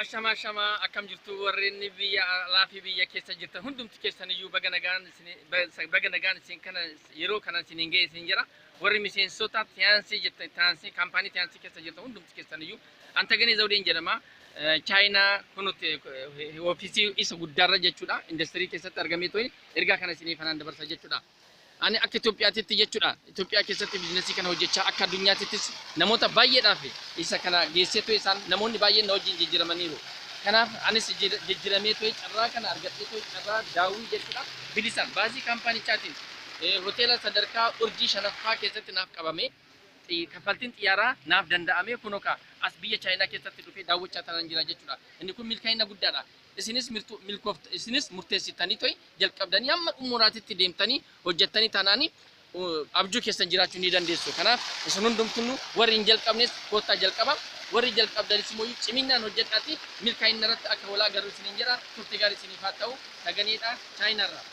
Ashamaa ashamaa, akkam jirtu warreen biyya alaa fi biyya keessa jirtan hundumti keessan iyyuu? Baga nagaan isin kana yeroo kana isiniin ga'e isin jira. Warri miseensota Tiyaansii jirtan, Tiyaansii kaampaanii Tiyaansii keessa jirtan hundumti keessan iyyuu, an Taganee Zawudeen jedhama. Chaayinaa kunutti ofiisii isa guddaarra jechuudha. Industirii keessatti argamee ture ergaa kana isinii fanaan dabarsa jechuudha. Ani akka Itoophiyaatitti jechuudha. Itoophiyaa keessatti biizinasii kana hojjechaa, akka addunyaatittis namoota baay'eedhaaf isa kana geesseetu isaan namoonni baay'een na wajjin jijjiiramaniiru. Kanaaf anis jijjiiramee ture, carraa kana argadhee ture, carraa daawwii jechuudha. Bilisaan baasii kaampaanichaatiin hoteela sadarkaa urjii shanaffaa keessatti naaf qabame, kaffaltiin xiyyaaraa naaf danda'ame, kunoo as biyya Chaayinaa keessatti dhufee daawwachaa tanan jira jechuudha. Inni kun milkaa'ina guddaadha. Isinis isinis murteessitanii to'i jalqabdanii hamma xumuraatitti deemtanii hojjettanii taanaanii abjuu keessan jiraachuu ni dandeessu. Kanaaf isin hundumtuu warri hin jalqabnes koottaa jalqaba. Warri jalqabdanis immoo ciminaan hojjedhaati milkaa'ina irratti akka walaa agarru isiniin jedha. Turtii gaarii isiniif haa ta'u. Taganeedha Chaayinaarraa.